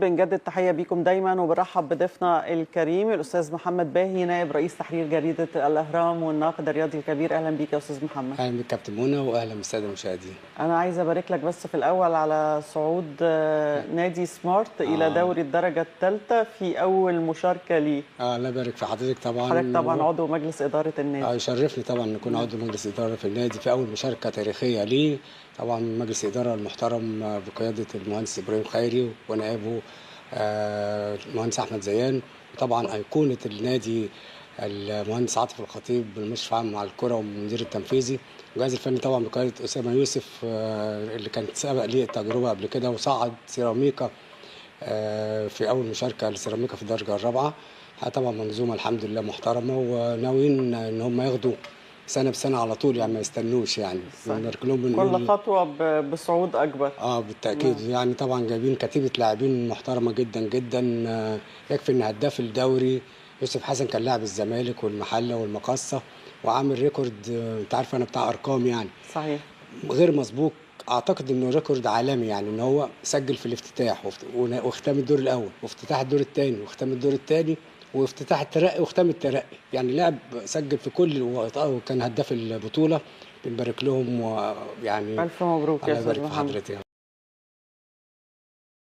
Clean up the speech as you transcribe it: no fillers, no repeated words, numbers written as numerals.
بنجدد تحية بيكم دايما وبرحب بضيفنا الكريم الأستاذ محمد باهي، نائب رئيس تحرير جريدة الأهرام والناقد الرياضي الكبير. أهلا بيك يا أستاذ محمد. أهلا بك كابتن منى وأهلا بالسادة المشاهدين. أنا عايزة أبارك لك بس في الأول على صعود نادي سمارت إلى دوري الدرجة الثالثة في أول مشاركة ليه. الله يبارك في حضرتك. طبعا حضرتك طبعا عضو مجلس إدارة النادي. يشرفني طبعا نكون عضو مجلس إدارة في النادي في أول مشاركة تاريخية ليه. طبعا مجلس الإدارة المحترم بقيادة المهندس إبراهيم خيري ونائبه المهندس أحمد زيان، وطبعا أيقونة النادي المهندس عاطف الخطيب بالمشرف العام على الكرة والمدير التنفيذي، والجهاز الفني طبعا بقيادة أسامة يوسف اللي كانت سبق ليه التجربة قبل كده وصعد سيراميكا في أول مشاركة لسيراميكا في الدرجة الرابعة. طبعا منظومة الحمد لله محترمة، وناويين إن هم ياخدوا سنة بسنة على طول، يعني ما يستنوش، يعني كل خطوة بصعود اكبر. بالتاكيد. يعني طبعا جايبين كتيبة لاعبين محترمه جدا جدا. يكفي ان هداف الدوري يوسف حسن كان لاعب الزمالك والمحله والمقصه وعامل record، انت عارف انا بتاع ارقام يعني، صحيح، غير مسبوق. اعتقد انه record عالمي، يعني ان هو سجل في الافتتاح وختام الدور الاول وافتتاح الدور الثاني وختام الدور الثاني وافتتاح الترقي وختام الترقي، يعني لاعب سجل في كل وكان هداف البطولة. بنبارك لهم ويعني الف مبروك يا استاذ محمد.